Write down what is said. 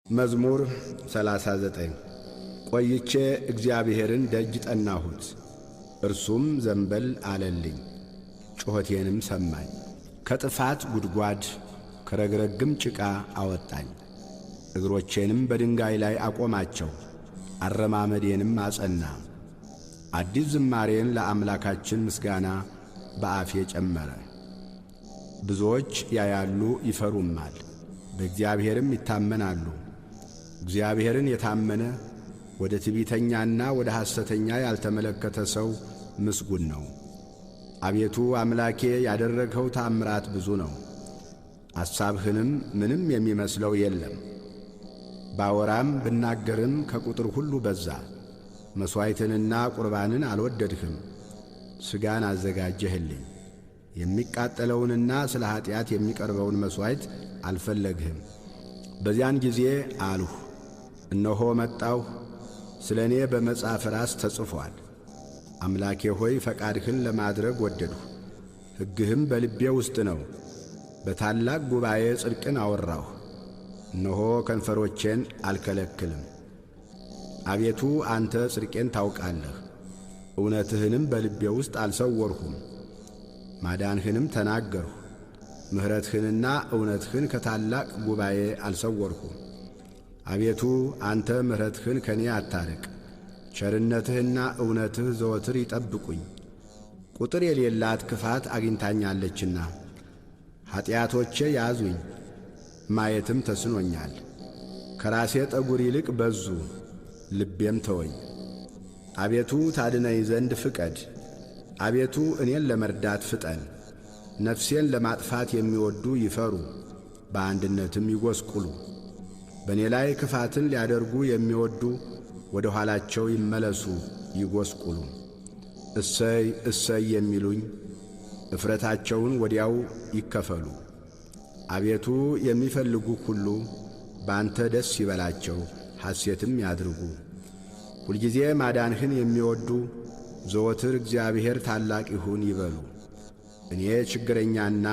መዝሙር 39። ቆይቼ እግዚአብሔርን ደጅ ጠናሁት፣ እርሱም ዘንበል አለልኝ፣ ጩኸቴንም ሰማኝ። ከጥፋት ጉድጓድ ከረግረግም ጭቃ አወጣኝ። እግሮቼንም በድንጋይ ላይ አቆማቸው፣ አረማመዴንም አጸና። አዲስ ዝማሬን ለአምላካችን ምስጋና በአፌ ጨመረ። ብዙዎች ያያሉ ይፈሩማል፣ በእግዚአብሔርም ይታመናሉ። እግዚአብሔርን የታመነ ወደ ትዕቢተኛና ወደ ሐሰተኛ ያልተመለከተ ሰው ምስጉን ነው። አቤቱ አምላኬ ያደረግኸው ተአምራት ብዙ ነው፣ አሳብህንም ምንም የሚመስለው የለም። ባወራም ብናገርም ከቁጥር ሁሉ በዛ። መሥዋዕትንና ቁርባንን አልወደድህም፣ ሥጋን አዘጋጀህልኝ። የሚቃጠለውንና ስለ ኀጢአት የሚቀርበውን መሥዋዕት አልፈለግህም። በዚያን ጊዜ አልሁ፣ እነሆ መጣሁ፣ ስለ እኔ በመጽሐፍ ራስ ተጽፎአል። አምላኬ ሆይ ፈቃድህን ለማድረግ ወደድሁ፣ ሕግህም በልቤ ውስጥ ነው። በታላቅ ጉባኤ ጽድቅን አወራሁ፣ እነሆ ከንፈሮቼን አልከለክልም። አቤቱ አንተ ጽድቄን ታውቃለህ፣ እውነትህንም በልቤ ውስጥ አልሰወርሁም። ማዳንህንም ተናገርሁ፣ ምሕረትህንና እውነትህን ከታላቅ ጉባኤ አልሰወርሁም። አቤቱ አንተ ምሕረትህን ከእኔ አታርቅ፣ ቸርነትህና እውነትህ ዘወትር ይጠብቁኝ። ቁጥር የሌላት ክፋት አግኝታኛለችና ኀጢአቶቼ ያዙኝ፣ ማየትም ተስኖኛል። ከራሴ ጠጉር ይልቅ በዙ፣ ልቤም ተወኝ። አቤቱ ታድነኝ ዘንድ ፍቀድ፣ አቤቱ እኔን ለመርዳት ፍጠን። ነፍሴን ለማጥፋት የሚወዱ ይፈሩ፣ በአንድነትም ይጐስቁሉ። በእኔ ላይ ክፋትን ሊያደርጉ የሚወዱ ወደ ኋላቸው ይመለሱ ይጐስቁሉ። እሰይ እሰይ የሚሉኝ እፍረታቸውን ወዲያው ይከፈሉ። አቤቱ የሚፈልጉህ ሁሉ በአንተ ደስ ይበላቸው፣ ሐሴትም ያድርጉ። ሁልጊዜ ማዳንህን የሚወዱ ዘወትር እግዚአብሔር ታላቅ ይሁን ይበሉ። እኔ ችግረኛና